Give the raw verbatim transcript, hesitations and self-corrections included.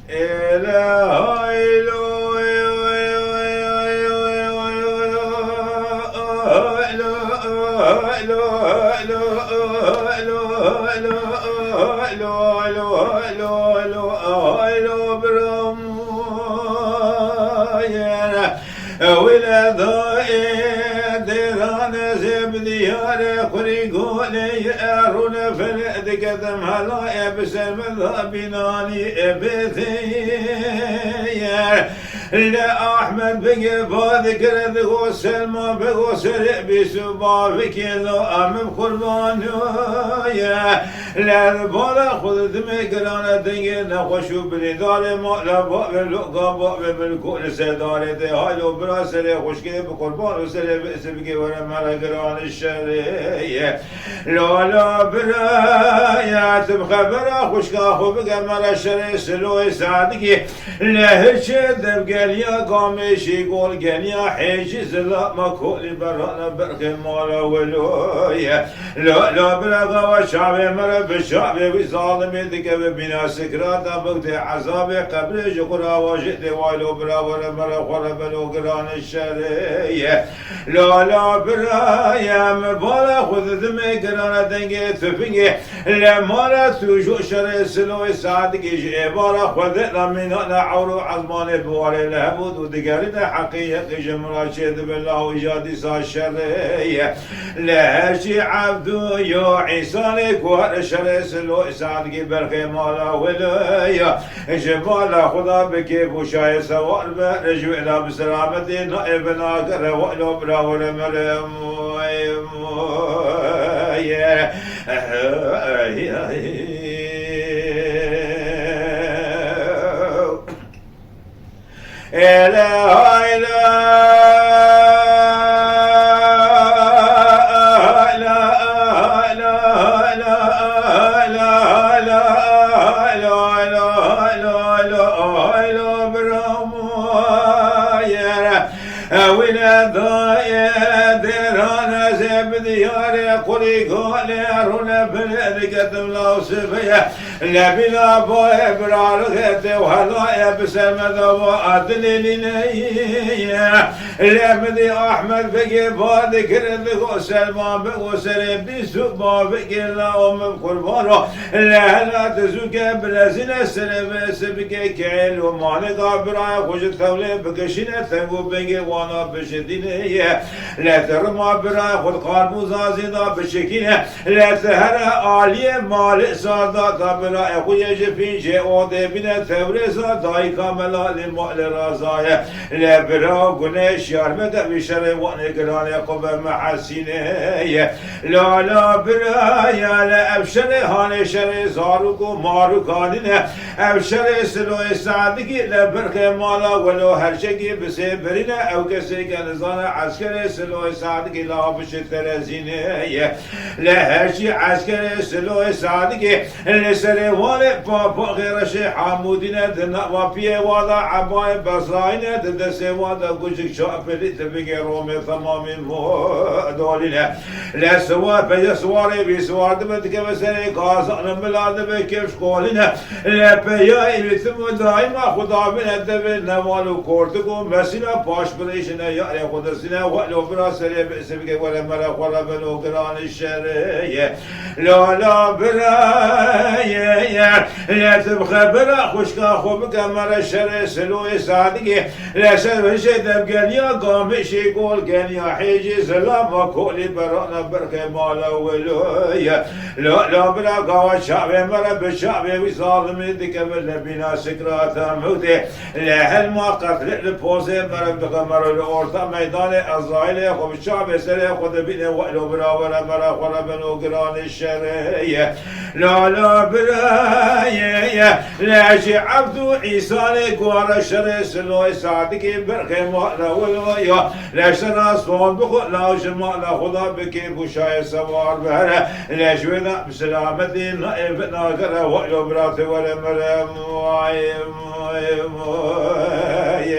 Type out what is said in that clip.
Ela haylo, Wile da ê dêran ez ê bi diyarê xurî golê ye rûne fele diketim hela ê bi ser min da bînanî ê bêtê ye. Le Ahmed bigê ba dikire digo Selma bigo serê bîsu bavikê lo em bi qurban ye. Le bala xwe di dimê girane dengê nexweş û birîndarê ma le bavê loka bavê min ku li ser darê tê haylo bira serê xwişkê bi qurban û serê bi isibikê were me re giran şerê ye. Lala bira ya tu bi xebera xwişka xwe bige me re şerê siloyê sadikê. Le hirçê dev geliya gamêşî gol geliya hêjî zila me kolî berana berxê mala welo ye. La, la bira gava çavê me re bi çavê wî zalimê dikeve bîna sikrata mewtê ezabê qebrê ji xwe re awajê tê waylo bira were me re xwe re belo giranê şerê ye. La, la bira ye me bala xwe didimê girana dengê tufingê le mala tu jo şerê siloyê sadikê ji êvara xwe de la mînane ewro ezmanê biwarê le hemû du digerîne heqî yeqî ji min re çê dibe la wî ja dîsa şerê ye. Li her çî Ebdû yo însanê ku her şerê silo sadgî berxê mala wilo ya. Ji mala Xuda bi kêf û şayê sewar be, ji wê la bi selametî naê bi nagere wilo bira were mere. Ela hayla, la, la, la, la, la, la, la, la, la, la, la, la, la, bramo yere. Ewine daye deran ez ê bi diyarê qurî galê rûne bile diketim law sibeye. Lebîna bayê birarixê tê û helayê bi ser me de va a dilê lîneyê. Lê min dî Ahmed Begê ba dikirin digo Selman Bego serê bîst û bavekê la o min qurban o. Lê hela dizûke bilezîne serê vê sibikê keyl û malika birayê xwe ji tewlê bikişîne teng û bengê wana bişidîne ye. Lê ti rima birayê xwe di qarbûza zînda bişikîne. Lê ti here aliyê malê sazda da birayê xwe yê ji pîncê odê bîne tewrêza dayika me lalê malê razaye. Lê bira gunê şiyar me de vî şerê wanê giranê xwe be me hesînê ye. Lala bira ya le ev şerê hanê şerê zarûk û marûkanîne. Ev şerê siloyê sadikî le birxê mala welo herçekî bi sê birîne ew kesê ke nizane eskerê siloyê sadikî la bişi terezînê ye. Li her çî eskerê siloyê sadikê li serê walê papaxê reşê hamûdîne di nava piyê wa da ebayê bezayîne di destê wa da gucik çapelî tibigê romê temamî dolîne. Li siwar peyê siwarê vî siwar dibe dikeve serê gazan mila dibe kevş kolîne. Li peyayê vî tim û daîma xwe davine devê neval û kortik û mesîla paşbirêşine yarê xwe destine welo bira serê bi Sibike were mere xwe re beno giranê şerê ye. Lala bira ye ye. Lê tu bi xebera xwişka xwe bike mere şerê siloyê sadikê. Lê ser vişê dev geliya gamêşê gol geliya hêjê zilama kolî berana berxê mala welo ye. Lala bira gawa çavê mere bi çavê wî zalimê dikeve lebîna sikrata mewtê. Lê helma qetlê li pozê meriv dixe meriv li orta meydanê Ezraîlê xwe bi çavê serê xwe dibîne welo bira were mera xwe re beno giranê şerê ye. Lala bira ye ye. Lê jî Ebd û Îsanê guhare şerê siloyê sadikê berxê ma re welo ya. Lê şera son bixwe law ji mala xwe da bikê bûşayê sewar bere. Lê ji wê de bi selametî naê vê nagere welo bira te were mere. Vay, vay, vay.